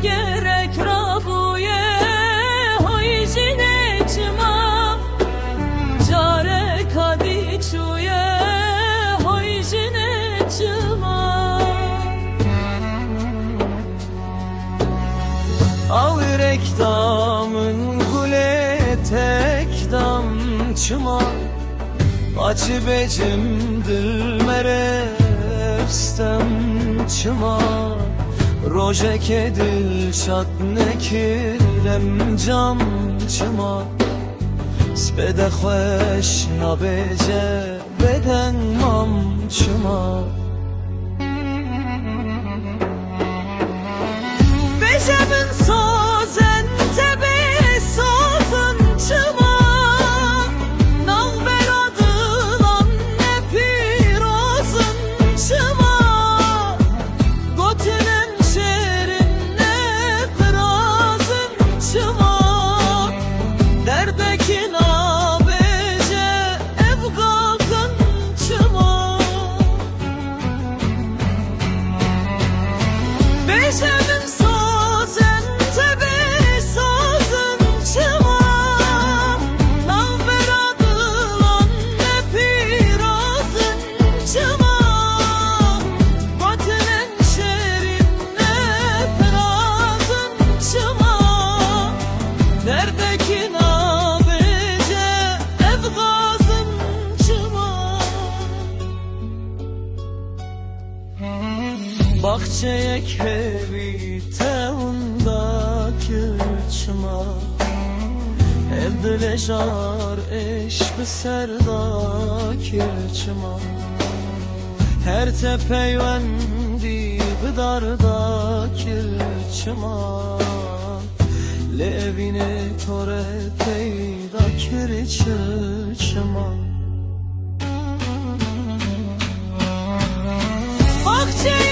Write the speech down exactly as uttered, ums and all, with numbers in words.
Gerek rabûye hoy jinê çima, careka dî çûye hoy jinê çima. Awirek da min gulê tek dam çima, Paçî bêcim dil merevstem çima, rojekê dil şad nekirem cam çima, spêde xweş nabêje bêdeng mam çima. Bêje min sozen te bê sozin çima, navbera dilan ne pîrozin çima, gotinên şêrin ne firazin çima, derdekî nabêje ev gaxin çima. Bêje min sozen te bê sozin çima, navbera dilan ne pîrozin çima, gotinên şêrin ne firazin çima, derdekî nabêje ev gaxin çima. Baxçeyek hêvî te winda kir çima, ev dilê jar êş bi ser da kir çima, her te peywendî bi dar da kir çima, lê evînê to re peyda kir çi çima. Baxçeyê